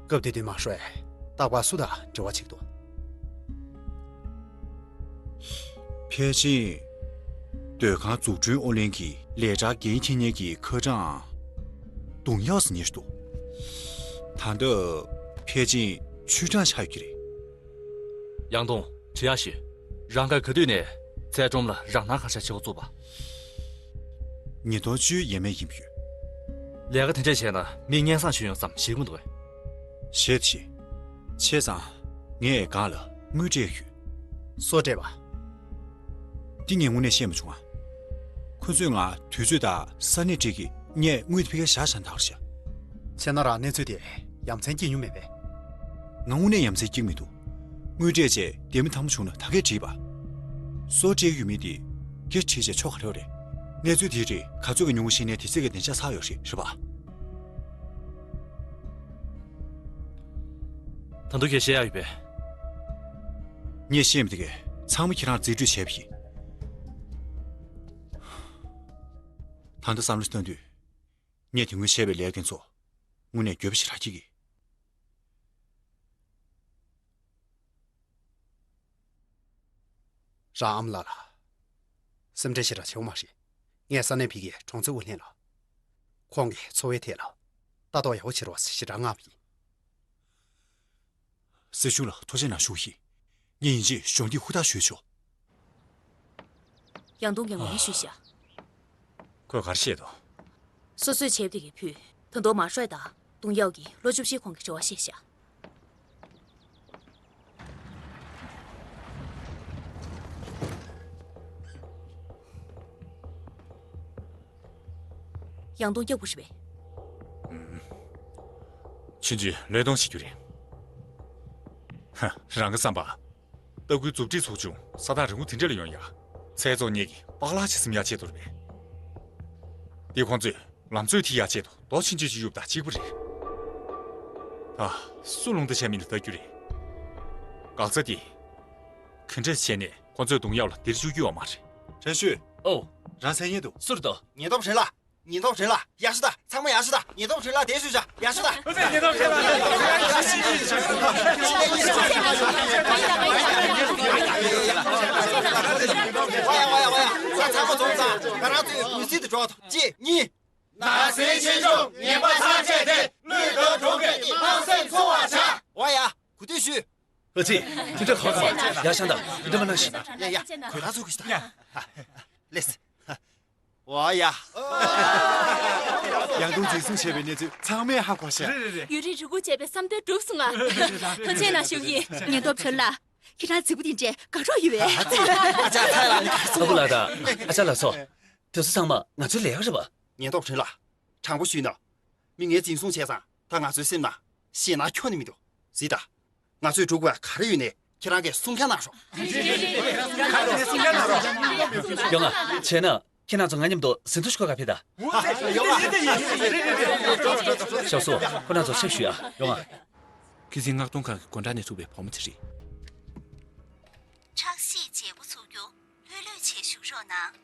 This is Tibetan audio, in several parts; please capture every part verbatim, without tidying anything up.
སྐབས་དེ་དུས་མ་ཧྲོས་རྟག་པར་སུ་དང་འབྲེལ་བ་བྱེད་ཀྱི་འདུག་ཕལ་ཆེར་སྡོད་ཁང་འཛུགས་སྐྲུན་ཨུ་ལྷན་གྱི་ལས་གྲྭ་འགན་འཁྱེར་མཁན་གྱི་ཁ་གྲངས་རྡུང་ཡག་ཟེར་མཁན་ཞིག་འདུག་ད་ལྟ་ཕལ་ཆེར་ཆུང་གྲས་ཆགས་ཡོད་ཀྱི་རེད། ཡང་ཏུང་། དྲི་ཡག་ཞུ། རང་ག་ག་དུས་ནས་ཚལ་སྒྲོམ་ལ་རང་སྣང་གང་ཤར་བྱེད་འགོ་བཙུགས་པ། ཉིས་སྟོང་བཅུ་ཡས་མས་ཡིན་པ་ཡོད། ལས་ཀ་དེ་འདྲ་བྱས་ན་མི་སྔས་བཟང་ཞིག་ཡོང་ཙམ་ཞིག་མི་འདུག་གས། ཤེས་ཤེས། བྱས་ཙང་ངས་སྒང་ལ་དངུལ་སྤྲད་ཡོད། སུར་སྤྲད་པ། འདི་ངས་དངོས་གནས་ཤེས་མ་བྱུང་ང་། ཁོ་ཚོས་ང་དུས་ཚོད་དང་ས་གནས་བྲིས་ཀྱིས་ངས་དངུལ་དེ་ཕ་གིར་བཞག་བཞག་བཏང་བ་རེད་ཤག་བྱས་ན་རང་གནས་ཚུལ་དེ་ཡ་མཚན་སྐྱེ་མྱོང་མེད་པས། ང་དངོས་གནས་ཡ་མཚན་སྐྱེ་གི་མི་འདུག་དངུལ་སྤྲད་རྗེས་ལྡེ་མིག་དང་པོ་བྱུང་ན་ད་གས་བྲིས་པ། སུར་སྤྲད་ཡོད་མེད་དེ་སྒེར་བྲིས་བྱས་ཆོག་ག་རེ་རེད། གནས་ཚུལ་དེའི་རིགས་ག་ཚོད་ཀྱི་ཉུང་ངུ་ཤེས་ནའི་དེ་ཚོད་ཀྱི་བདེ་འཇགས་ཚར་ཡོད་རེད། རེད་པ། ད་དུང་ཁྱེད་བཤད་ཡག་ཡོད་པས། ངས་བཤད་མི་འདུག་གས། ཚང་མ་ཁྱེད་རང་རྩིས་སྤྲོད་བྱས་པ་ཡིན། ད་ལྟ་བསམ་བློ་བཏང་དུས། ངས་དེ་སྔོན་བྱས་པའི་ལས་དེ་ཚོ་དངོས་གནས་འགྱོད་པ་ཞེ་དྲག་སྐྱེ་གི། རང་ཨ་མ་ལགས་ལ་སེམས་ཁྲལ་ཞེ་དྲག་བྱེད་དགོས་མ་རེད། ངས་ས་གནས་ཕ་གིའི་གྲོང་ཚོའི་ཨུ་ལྷན་ལ་ཁོང་གི་འཚོ་བའི་ཐད་ལ་ལྟ་རྟོག་ཡག་པོ་བྱེད་རོགས་ཞེ་དྲག་མངགས་པ་ཡིན། སྲིད་གཞུང་ལ་ཐུགས་རྗེ་གནང་ཞུ་ཞིག་ངས་ཡིན་གཅིག་གཞོགས་འདེགས་ཧུར་ཐག་ཞུས་ཆོག་ཡང་ཏུང་གིས་ངོ་ཤེས་ཤག་ཁོས་ག་རེ་བཤད་འདུག་སོ་སོས་བྱས་པ་དེ་གས་ཕུད། ད་དུང་མ་ཧྲོས་དང་ཏུང་ཡའོ་གིས་ལོ་བཅུ་བཞིའི་གོང་གི་འབྲེལ་བ་བཤད་ཤག་ཡང་ཏུང་སྐྱག་པོ་རེད་པས། ཕྱིན་ཆད་བློས་གཏོང་བྱེད་རྒྱུ་རེད། ཧ། རང་གི་བསམ་པ། ལྟ་སྐུལ་མཛུབ་ཁྲིད་ཚོགས་ཆུང་ས་ཐག་རིང་པོ་དེ་འདྲ་ལ་ཡོང་ཡ། ཚལ་བཙོང་མཁན་གྱི་པཱ་ལགས་ཅིག་སེམས་ཡག་ཆེད་དུ་རེད་པས། འདི་ཁོང་ཚོས་ལམ་ཚོད་ཐིག་ཡག་ཆེད་དུ་རྡོ་ཆུང་ཆུང་ཅིག་གཡུགས་པ་དང་གཅིག་པ་རེད། ད་སུ་རླུང་རྟ་ཆད་མིན་ལ་ལྟ་རྒྱུ་རེད། འགག་རྩ་དེ། ག་འདྲས་བྱས་ནས་ཁོང་ཚོས་རྡུང་ཡག་ལ་འདིར་བཅུག་རྒྱུ་ཡོད་མ་རེད། ཁྲེན་ཤུས། ཨོ། རང་མཚན་སྙན་འདུག་སུ་རེད་དོ། ཉེན་རྟོག་ཁྲེན་ལགས། ཉེན་རྟོག་ཁྲེན་ལགས། ཡག་ཤོས་དང་། ཚང་མ་ཡག་ཤོས་དང་། ཉེན་རྟོག་ཁྲེན་ལགས་བསྡད་ཤོད་བྱ། ཡག་ཤོས་དང་། ཨོ་ཙི། ཉེན་རྟོག་ཁྲེན་ལགས། ཡག་ཤོས་དང་། ཡག་ཤོས་དང་། ཡག་ཤོས་དང་། ཡག་ཤོས་དང་། ཚང་མ་འཛོམས་ཚར། ང་རང་ཚོའི་འགོ་སྲིད་དུ་འགྲོ་ཐོངས། གཅིག་གཉིས། ནག་སེལ་ཆེ་ཆུང་ངན་པ་ཐམས་ཅད་དེ་བློས་བཏང་འགྲོ་མཁན་གྱི་སྣང་སེམས་ཚོར་བར་བྱ། འོ་ཡ། གོ་ཐོས་ཞུས། ཨ་ཙི། དེ་འདྲ་གང་ཟེར་ཡ་ཤང་དང་དེ་འདྲ་མ་གནང་ཞིག་ཡ་ཡ། གོས་ཐག་ཚུགས་ཀྱི་ཞིག་དང་། ལེས། འོ་ཡ། ཡང་ཏུང་འཛིན་བཟུང་བྱས་པའི་གནས་ཚུལ་ཚང་མས་ཧ་གོ་ཤག་ཡུན་རིང་རི་སྒུག་བྱས་པའི་བསམ་དོན་འགྲུབ་སོང་ང་། ཐུགས་རྗེ་གནང་ཞུ་གི་ཡིན། ཉེན་རྟོག་ཁྲེན་ལགས། ཁྱེད་རང་རྫིག་པོ་དེ་འདྲའི་དགའ་རོགས་ཡོད་པས། ཨ་ཙི། ཨ་ཅག་ཚ་ལགས་ནི་ག་རེ་ཟེར། ཨ་ཁུ་ལགས་དང་ཨ་ཅག་ལགས་སོ། དེ་ཚོ་ཚང་མ་ང་ཚོའི་ལས་ཀ་རེད་པ། ཉེན་རྟོག་ཁྲེན་ལགས། དྲང་པོ་ཞུས་ན། མི་ངན་འཛིན་བཟུང་བྱས་ཙང་ད་ང་ཚོའི་སེམས་ནང་ཞེད་སྣང་ཁྱོན་ནས་མི་འདུག་གཟིགས་དང་། ང་ཚོས་སྒྲུབ་དགོས་པ་ག་རེ་ཡོད་ནའི་ཁྱེད་རང་གིས་གསུང་ཁ་གནང་ཤོག་ཡོང་ང་། བྱས་ན་ཁྱེད་རང་ཚོ་ང་མཉམ་དུ་ཟིན་ཐོ་ཞིག་འགོད་ག་ཕེབས་དང་། ཞའོ་སུ། ཁོ་རང་ཚོར་ཕྱག་ཞུ་ཡ། ཡོང་ང་། ཁི་སིང་མངགས་གཏོང་ཁང་གི་སྒོ་འགྲམ་ནས་ཐུག་པའི་བུ་མོ་དེ་རེད། ཁྲག་ཤེད་བརྗེ་པོ་ཚུགས་རྒྱུ་ལྷོད་ལྷོད་བྱས་བཞུགས་རོགས་གནང་།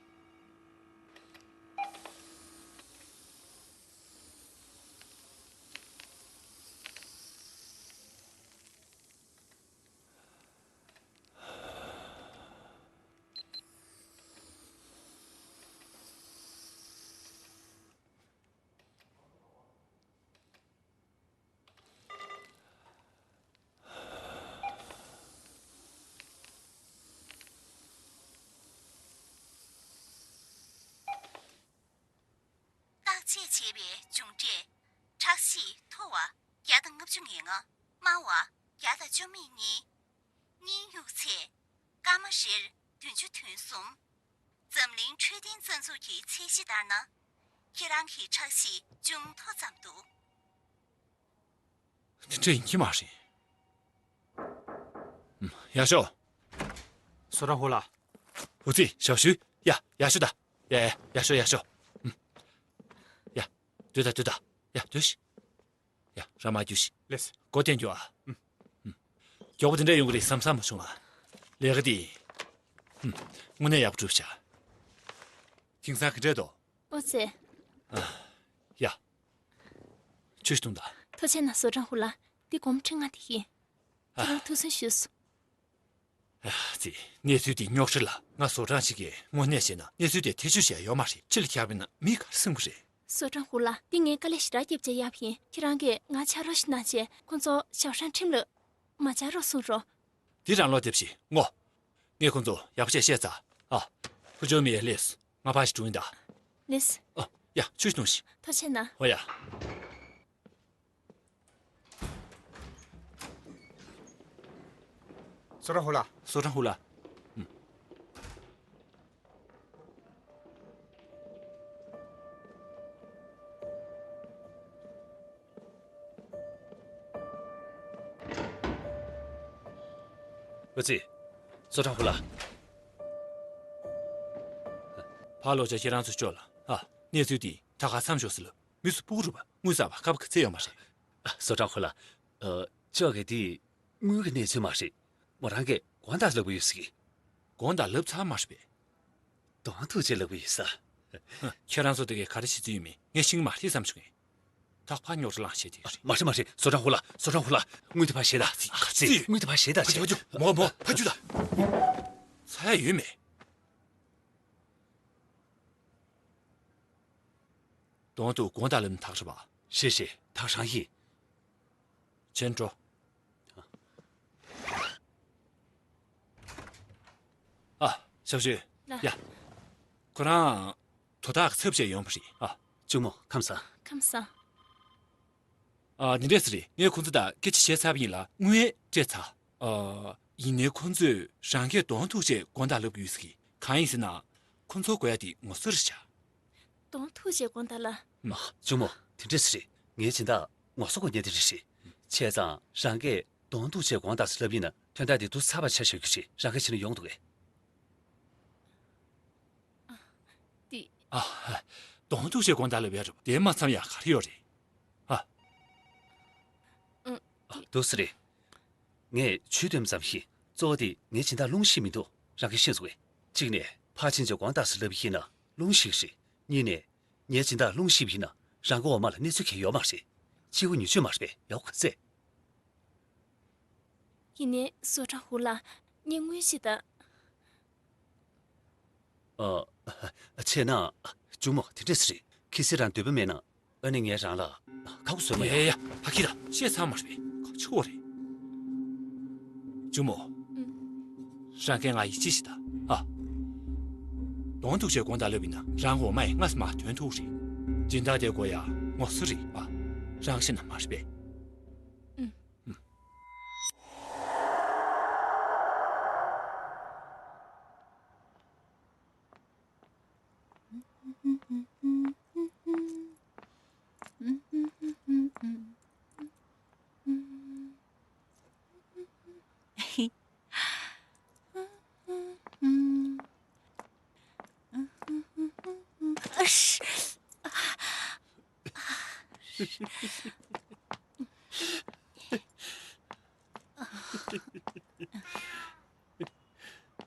བརྟག་དཔྱད་བྱས་པའི་མཇུག་འབྲས། ཁྲག་ཤེད་མཐོ་བ་བརྒྱ་དང་ལྔ་བཅུ་ང་ལྔ། དམའ་བ་བརྒྱ་དང་བཅུ་མེད་གཉིས། གཉིད་གཡུག་ཚད་སྐར་མ་རེར་བདུན་ཅུ་དོན་གསུམ། འཛམ་གླིང་འཕྲོད་བསྟེན་རྩ་འཛུགས་ཀྱི་ཚད་གཞི་ལྟར་ན། ཁྱེད་རང་གི་ཁྲག་ཤེད་ཅུང་མཐོ་ཙམ་འདུག་དེ་འདྲ་ཡིན་གྱི་མ་རེད། ཡག་ཤོས། སོ་ར་ཧོ་ལ། ཧུ་ཙི་ཞབས་ཞུ། ཡ། ཡག་ཤོས་ད། ཡ་ཡ། ཡག་ཤོས་ཡག་ཤོས། ཡ། སྡོད་ད་སྡོད་ད། ཡ་སྡོད་ཤིག་ཡ། ར་མ་རྒྱུགས་ཤིག་ལེས། སྒོ་བསྟན་རྒྱུ་ཨ། མགྱོགས་པོ་དེ་འདྲ་ཡོང་གི་རེད་བསམ་བསམ་མ་བྱུང་ཨ། ལས་ཀ་དེ། དངོས་གནས་ཡག་པོ་གྲུབ་བྱ། དེང་སང་ག་འདྲས་འདུག་ཨོ་ཙེ། ཡ། ཆུ་ཞིག་འཐུང་དང་། ཐུགས་རྗེ་གནང་། སོ་ཀྲང་ཧུ་ལགས། འདི་སྒོར་མོ་ཁྲི་ལྔ་དེ་ཡིན། ཁྱེད་རང་ཐུགས་གསོ་ཞུས་སོང་། ཨ་ཙི། གནས་ཚུལ་འདི་རྙོག་དྲ་ལ་ང་བཟོ་གྲྭ་ཞིག་གིས་དངོས་གནས་བྱས་ན་གནས་ཚུལ་དེ་ཐེ་བྱུས་བྱས་ཡོད་མ་རེད། ཕྱི་ལ་ཁྱབ་པ་ན་མི་ག་རེ་སེམས་ཀྱི་རེད། བཟོ་གྲྭ་ཧུ་ལགས། འདི་ངས་དཀའ་ལས་ཞེ་དྲག་བརྒྱབ་བྱས་བརྒྱབ་ཡིན། ཁྱེད་རང་གིས་ང་ཕྱག་རོགས་ཞིག་གནང་བྱས་ཁོ་ཚོ་ཞའོ་ཧྲན་ཁྲིམས་ལ་མ་སྦྱར་རོགས་གསུངས་རོགས། འདི་རང་བློ་བདེ་པོ་ཞིག་ངོ་། ངས་ཁོ་ཚོ་ཡག་པོ་བྱས་བཤད་ཚར། ཨ། ཕུ་ཇོ་མི་ཡ་ལེས། ང་ཕར་ཞིག་འགྲོ་ཡིན་ད། ལེས། ཨ། ཡ། ཆུ་ཞིག་འཐུང་ཞིག་ཐུགས་རྗེ་གནང་། ཨོ་ཡ། བཟོ་གྲྭ་ཧུ་ལགས། བཟོ་གྲྭ་ཧུ་ལགས། ཨུམ། ཨ་ཙི། བཟོ་གྲྭ་ཧུ་ལགས། ཕར་ལོག་བྱས་ཁྱེད་རང་ཚོ་ཕྱོགས་ལ། ཨ། གནས་ཚུལ་འདི་ད་ག་མཚམས་འཇོག་སྲིད་ལ། མི་སུ་སྤུ་གུ་རུ་བ་དངུལ་གསར་བ་ཁ་བ་ག་ཚད་ཡོད་མ་རེད། ཨ། བཟོ་གྲྭ་ཧུ་ལགས། ཨ། ཅོག་གི་འདི་དངུལ་གྱི་གནས་ཚུལ་མ་རེད། མོ་རང་གིས་དགོངས་དག་ལབ་ཡོད་ཟེར་གི། དགོངས་དག་ལབ་ཚར་མ་རེད་པས། གདོང་ཐུག་ཅེས་ལབ་ཀྱི་ཡིན་ས། ཧ། ཁྱེད་རང་ཚོ་དེ་གས་ག་རེ་བྱེད་རྩིས་ཡོད་མེད་ངས་ཤེས་ཀྱི་མ་རེད་བསམ་བྱུང་ངས། ད་ཕར་རྙོག་དྲ་ལངས་བྱས་དེ་རེད། མ་རེད་མ་རེད། བཟོ་གྲྭ་ཧུ་ལགས། བཟོ་གྲྭ་ཧུ་ལགས། དངུལ་དེ་ཕར་བཞེས་དང་། ཨ་ཙི། དངུལ་དེ་ཕར་བཞེས་དང་བྱས། ཕར་རྒྱུགས་ཕར་རྒྱུགས། མོ་མོ་ཕར་རྒྱུགས་དང་། ཚ་ཡ་ཡོད་མེད། གདོང་ཐུག་དགོངས་དག་ལབ་ན་ཐག་རེད་པ། རེད་རེད། ཐག་རང་ཡིན། ཕྱིན་འགྲོ། ཨ། ཞབས་ཞུ། ལགས། ཡ། ཁོ་རང་དོ་བདག་གི་ཚབ་བྱས་ཡོང་བ་རེད། ཨ། གཅུང་མོ་ཁམས་བཟང་། ཁམས་བཟང་། ཨ། འདི་འདྲས་རེད། ངས་ཁོང་ཚོ་དང་སྐད་ཆ་བཤད་ཚར་བ་ཡིན་ལ་དངུལ་སྤྲད་ཚར། ཨ། ཡིན་ནའི་ཁོང་ཚོས་རང་སྐད་གདོང་ཐུག་བྱས་དགོངས་དག་ལབ་ཀྱི་ཡོད་ཟེར་གི། གང་ཡིན་ཟེར་ན། ཁོང་ཚོ་དགོས་ཡ་དེ་ངོ་སོ་རེད་ཤག་གདོང་ཐུག་བྱས་དགོངས་དག་ལབ། མ། གཅུང་མོ། དེ་འདྲས་རེད། ངའི་སྦྱིན་བདག་ངོ་སོ་དགོས་མཁན་དེ་འདྲས་རེད། བྱས་ཙང་རང་སྐད་གདོང་ཐུག་བྱས་དགོངས་དག་ཟེར་ལབ་ཡིན་ན་དོན་དག་དེ་དུས་ཚར་བ་ཆ་བཞག་རྒྱུ་རེད། རང་སྐད་བྱས་ན་ཡོང་འདུག་གས། འདི། ཨ། གདོང་ཐུག་བྱས་དགོངས་དག་ལབ་ཡ་རེད་པ། དེ་མ་མཚམས་ཡ་ག་རེ་ཡོད་རེད། ཨ། ཨང་། འདུག་སེ་རེད། ངས་ཇུས་འདོན་ཙམ་ཞིག་གཙོ་བོ་དེ་ངའི་སྦྱིན་བདག་སློང་ཤེས་མི་འདུག་རང་གིས་ཤེས་སོང་ངས། གཅིག་ནས་ཕར་ཕྱིན་ཆད་དགོངས་དག་ཟེར་ལབ་ཡིན་ན་སློང་ཤེས་ཀྱི་རེད། གཉིས་ནས་ངའི་སྦྱིན་བདག་སློང་ཤེས་པ་ཡིན་ན་རང་གི་འོག་མ་ལ་གནས་ཚུལ་གང་ཡང་ཡོད་མ་རེད། གཅིག་པུ་ཉེས་སྤྱོད་མ་རེད་པས། ཡག་པོ་ག་ཚད། ཡིན་ནའི་བཟོ་གྲྭ་ཧུ་ལགས། ངས་དངུལ་ཅིག་ད། ཨ། བྱས་ན། གཅུང་མོ་དེ་འདྲས་རེད། གལ་སྲིད་རང་འདོད་པ་མེད་ན་ཨ་ནི་ངས་རང་ལ་ཁ་སྒོ་བཟོས་མ། ཡ་ཡ་ཡ། ཕ་གི་ད་བཤད་ཚར་མ་རེད་པས། ཁ་ཆེ་བོ་རེད། གཅུང་མོ། ཨུམ། རང་གིས་ང་ཡིད་ཆེས་ཤིག་ད། ཨ། གདོང་ཐུག་བྱས་དགོངས་དག་ལབ་ཡིན་ན་རང་འོག་མ་ཡི་སྔ་ས་མ་ཐོན་ཐུག་རེད། སྦྱིན་བདག་དེ་དགོས་ཡ་ངོ་སོ་རེད་པ། རང་ཤེས་ན་མ་རེད་པས། ཨུམ།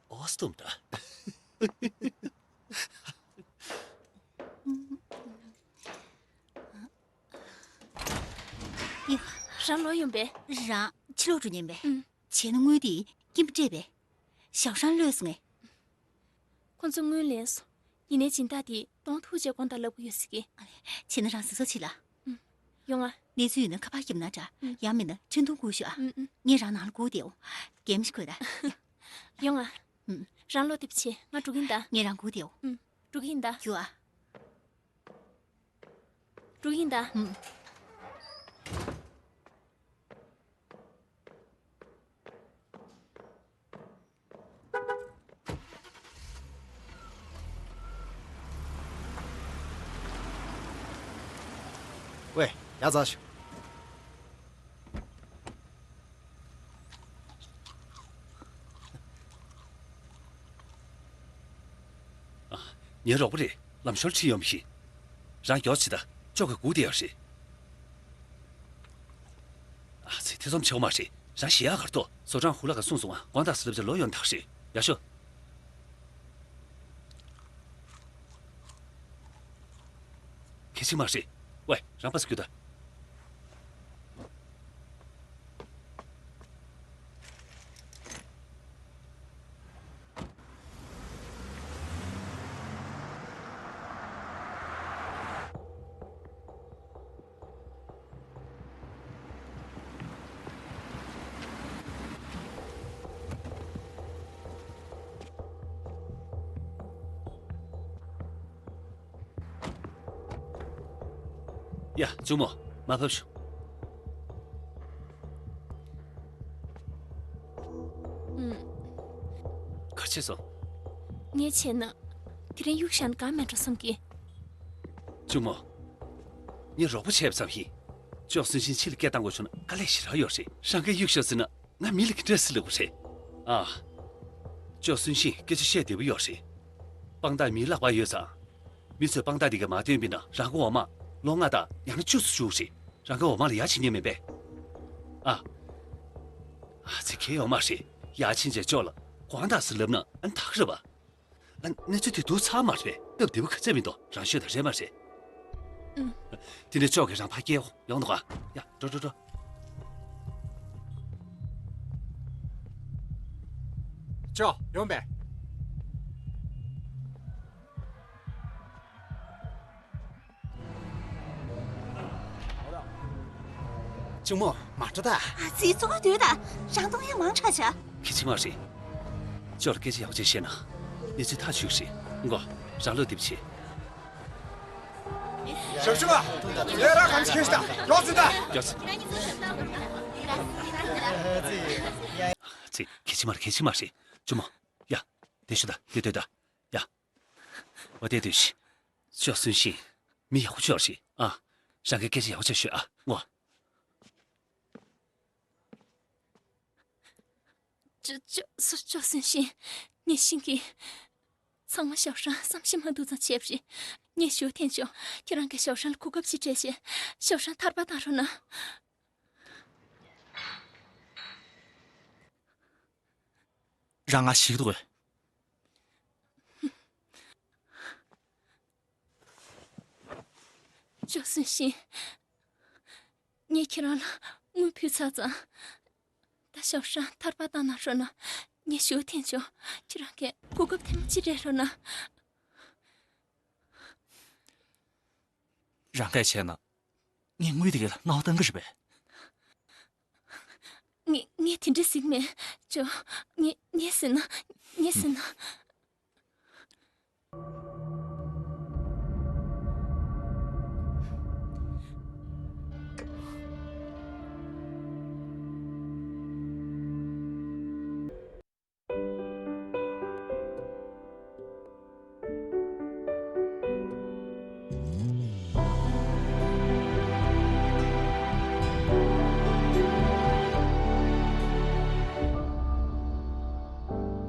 ཨོ་སྟོམ་ད། ཡ། རང་ལོག་ཡོང་པས། རང་ཕྱི་ལོགས་འགྲོ་ཉན་པས། ཨུམ། བྱས་ན་དངུལ་དེ་སྐྱིན་པ་སྤྲད་པས། ཞའོ་ཧྲན་ལོས་སོང་ངས། ཁོ་ཚོ་དངུལ་ལེན་སོང་། ཡིན་ནའི་སྦྱིན་བདག་དེས་གདོང་ཐུག་བྱས་དགོངས་དག་ལབ་ཀྱི་ཡོད་ཟེར་གི། བྱས་ན་རང་གཟིགས་ཚོད་བྱེད་ལ། ཨུམ། ཡོང་ང་། གནས་ཚུལ་ཡོད་ན་ཁ་པར་བརྒྱབ་ན་འདྲ། ཨུམ། ཡང་མིན་ན་འཕྲིན་ཐུང་སྒུག་ཤོག་ཨ། ཨུམ་ཨུམ། ངས་རང་ནང་ལ་སྒུག་བསྡད་འོ། གད་མོ་ཞིག་གོས་ད། ཡོང་ང་། ཨུམ། རང་བློ་བདེ་པོ་བྱེད། ང་འགྲོ་གི་ཡིན་ད། ངས་རང་སྒུག་བསྡད་འོ། ཨུམ། འགྲོ་གི་ཡིན་ད། རྒྱུགས་ཨ། འགྲོ་གི་ཡིན་ད། ཨུམ། ཝེ། ཡར་འཛེགས་ཤོག་ཨ། ངའི་རོགས་པ་རེད། ལམ་ཞོར་ཁྲིད་ཡོང་བ་ཡིན། རང་མགྱོགས་བྱེད་ད། ཅོག་གིས་སྒུག་བསྡད་ཡོད་རེད། ཨ་ཙི། ཐེ་ཚོམ་བྱེད་དགོས་མ་རེད། རང་ཞེད་ཡག་ག་རེ་འདུག་བཟོ་གྲྭ་ཧུ་ལགས་ཀྱིས་གསུངས་སོང་ང་། དགོངས་དག་ཟེར་ལབ་བྱས་ལོག་ཡོང་ཐག་རེད། ཡར་ཤོག་གལ་ཆེན་མ་རེད། ཝེ། རང་པ་སེ་རྒྱུགས་ད། ཡ། གཅུང་མོ། མར་ཕབ་ཤོག་ཨུམ། ག་རེ་བྱས་སོང་། ངས་བྱས་ན། དེ་རིང་གཡུག་བཞག་ན་དགའ་མེད་འགྲོ་བསམ་གི། གཅུང་མོ། ངས་རོགས་པ་བྱས་པ་ཙམ་ཡིན། ཅོག་སུན་ཤིན་ཕྱི་ལ་སྐད་བཏང་དགོས་བྱུང་ན་དཀའ་ལས་ཞེ་དྲག་ཡོད་རེད། རང་གིས་གཡུག་བཞག་ཟེར་ན་ང་མི་ལ་ག་འདྲ་ཟེར་ལབ་དགོས་རེད། ཨ། ཅོག་སུན་ཤིན་སྐད་ཆ་བཤད་བདེ་པོ་ཡོད་རེད། དཔང་རྟགས་མིའི་ལག་པར་ཡོད་ཙང་། མི་ཚོས་དཔང་རྟགས་འདི་ག་མ་བཏོན་པ་ཡིན་ན་རང་གི་འོག་མ་ལོ་ལྔ་དང་ཡང་ན་བཅུ་ཙམ་འགྲོ་གི་རེད། རང་གི་འོག་མ་ལ་ཡར་ཕྱིན་ཉན་མེད་པས། ཨ། ཨ་ཙི། གལ་ཡོད་མ་རེད། ཡར་ཕྱིན་བྱས་ཅོག་ལ་དགོངས་དག་ཟེར་ལབ་ན་ཨ་ནི་ད་ག་རེད་པ། ཨ། གནས་ཚུལ་དེ་སྡུག་ཚ་པོ་མ་རེད་པས། སྟབས་བདེ་པོ་ག་ཚོད་མི་འདུག་རང་ཤོད་དང་རེད་མ་རེད། ཨུམ། དེ་ནས་ཅོག་གིས་རང་ཕར་སྐྱེལ། ཡོང་འདུག་ག་ཡ། འགྲོ་འགྲོ་འགྲོ། ཅོག་ཡོང་པས། གཅུང་མོ། མ་འགྲོ་ད། ཨ་ཙི། གཙོ་བོ་སྡོད་ད། རང་གཏོང་ཡ་མང་དྲགས་བྱ། གལ་ཆེ་མ་རེད། ཅོག་ལ་སྐད་ཆ་ཡག་པོ་བྱས་བཤད་ན། གནས་ཚུལ་ཐག་ཆོད་ཀྱི་རེད། མགོ། རང་བློ་བདེ་པོ་བྱེད། ཞབས་ཞུ་བ། ལས་རག་གང་ཆེ་ཤ་ད། མགྱོགས་ཙི་ད། མགྱོགས་ཙི། ཙི། གལ་ཆེ་མ་རེད། གལ་ཆེ་མ་རེད། གཅུང་མོ། ཡ། དེ་ཤོད་ད། དེ་སྡོད་ད། ཡ། འོ་དེ་སྡོད་ཤིག་ཅོག་སུན་ཤིན། མི་ཡག་པོ་ཅིག་ཡོད་རེད། ཨ། རང་གིས་སྐད་ཆ་ཡག་པོ་ཅིག་ཤོད་ཨ། ངོ་། ཅོག་ཅོག་ཅོག་སུན་ཤིན། ངས་ཤེས་ཀྱི། ཚང་མ་ཞའོ་ཧྲན་བསམ་ཤེས་མ་འདུག་ཙང་བྱས་པ་རེད། ངས་ཞུ་འཐེན་བྱུང་། ཁྱེད་རང་གིས་ཞའོ་ཧྲན་ལ་གོ་སྐབས་ཅིག་སྤྲད་བྱས་ཞའོ་ཧྲན་ཐར་པ་བཏང་རོགས་གནང་། རང་ང་ཞིག་འདུག་གས། ཅོག་སུན་ཤིན། ངས་ཁྱེད་རང་ལ་དངུལ་ཕུལ་ཚར་ཙང་། ད་ཞའོ་ཧྲན་ཐར་པ་བཏང་གནང་རོགས་གནང་། ངས་ཞུ་འཐེན་བྱུང་། ཁྱེད་རང་གིས་གོ་སྐབས་ཐེངས་མ་གཅིག་སྤྲད་རོགས་གནང་། རང་གིས་བྱས་ན། ངས་དངུལ་དེ་ག་ལ་སྣང་བ་བཏང་གི་རེད་པས། ངས་ངས་དེ་འདྲ་ཟེར་གྱི་མེད། ཅོག་ངས་ངས་ཟེར་ན། ངས་ཟེར་ན།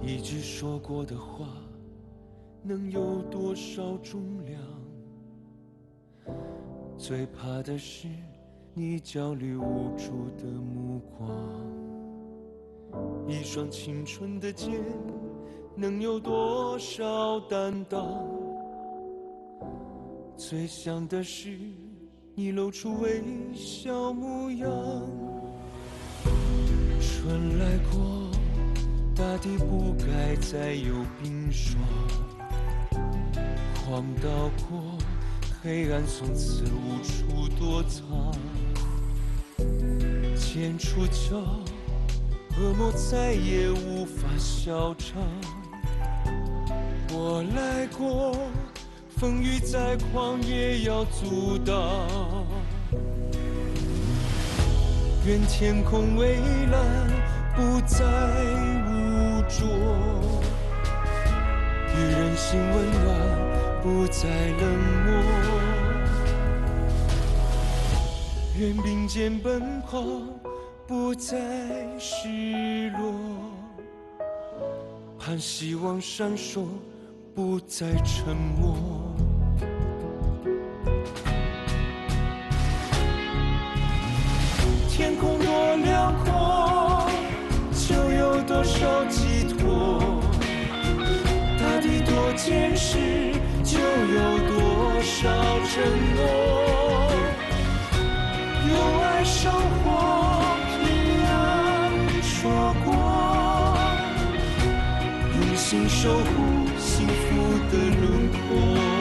一句说过的话，能有多少重量？最怕的是你焦虑无助的目光，一双青春的肩，能有多少担当？最想的是你露出微笑模样。春来过，大地不该再有冰霜。 狂刀过，黑暗从此无处躲藏。剑出鞘，恶魔再也无法笑场。我来过，风雨再狂也要阻挡。 愿天空蔚蓝不再污浊，予人心温暖不再冷漠。愿并肩奔跑不再失落，盼希望闪烁 不再沉默。天空多辽阔，就有多少寄托；大地多坚实，就有多少承诺。用爱收获平安硕果。 用心守护幸福的轮廓。